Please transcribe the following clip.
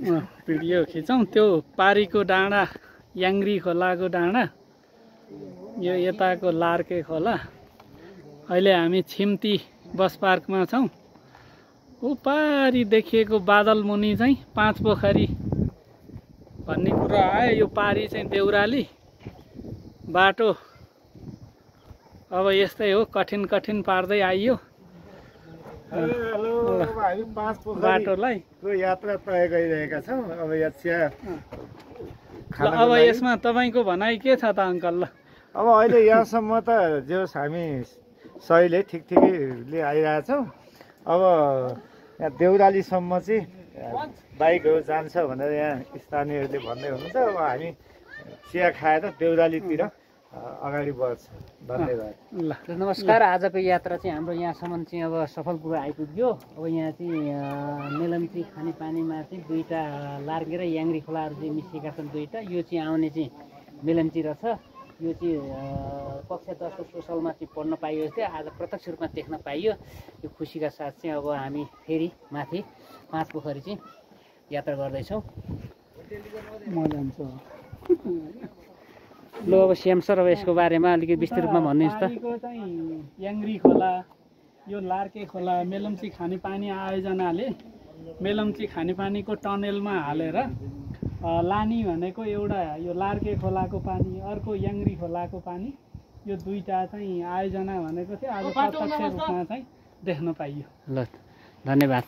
Video खिचौँ। त्यो पारीको डाँडा याङ्ग्री खोलाको डाँडा, यो यताको लार्के खोला। अहिले हामी छिम्ती बस पार्कमा छौँ। ऊ पारी देखिएको बादल मुनि चाहिँ पाँच पोखरी भन्ने कुरा आयो। यो पारी चाहिँ देउराली बाटो अब यस्तै हो, कठिन कठिन पार्दै आइयो बाटोलाई। यात्रा तय गरिरहेका छौँ। अब अब यसमा तपाईँको भनाइ के छ त अङ्कल? ल अब अहिले यहाँसम्म त जो हामी सहीले ठिकठिकैले आइरहेछौँ। अब यहाँ देउरालीसम्म चाहिँ बाइकहरू जान्छ भनेर यहाँ स्थानीयहरूले भन्दै हुनुहुन्छ। अब हामी चिया खाएर देउरालीतिर अगाडि बढ्छ। धन्यवाद। ल नमस्कार। आजको यात्रा चाहिँ हाम्रो यहाँसम्म चाहिँ अब सफलपुर आइपुग्यो। अब यहाँ चाहिँ मेलम्ची खानेपानीमा चाहिँ दुईवटा लार्के र याङ्ग्री खोलाहरू चाहिँ मिसिएका छन् दुईवटा। यो चाहिँ आउने चाहिँ मेलम्ची रहेछ। यो चाहिँ कक्षा 10को सोसलमा चाहिँ पढ्न पाइयो थियो, आज प्रत्यक्ष रूपमा देख्न पाइयो। यो खुसीका साथ चाहिँ अब हामी फेरि माथि पाँच पोखरी चाहिँ यात्रा गर्दैछौँ। म जान्छु। ल अब श्याम सर, अब यसको बारेमा अलिकति विस्तृत रूपमा भनिदिनुहोस् त। चाहिँ याङ्ग्री खोला, यो लार्के खोला मेलम्ची खानेपानी आयोजनाले मेलम्ची खानेपानीको टनेलमा हालेर लानी भनेको एउटा यो लार्के खोलाको पानी, अर्को याङ्ग्री खोलाको पानी, यो दुईटा चाहिँ आयोजना भनेको थियो। आज प्रत्यक्ष रूपमा चाहिँ देख्न पाइयो। ल धन्यवाद।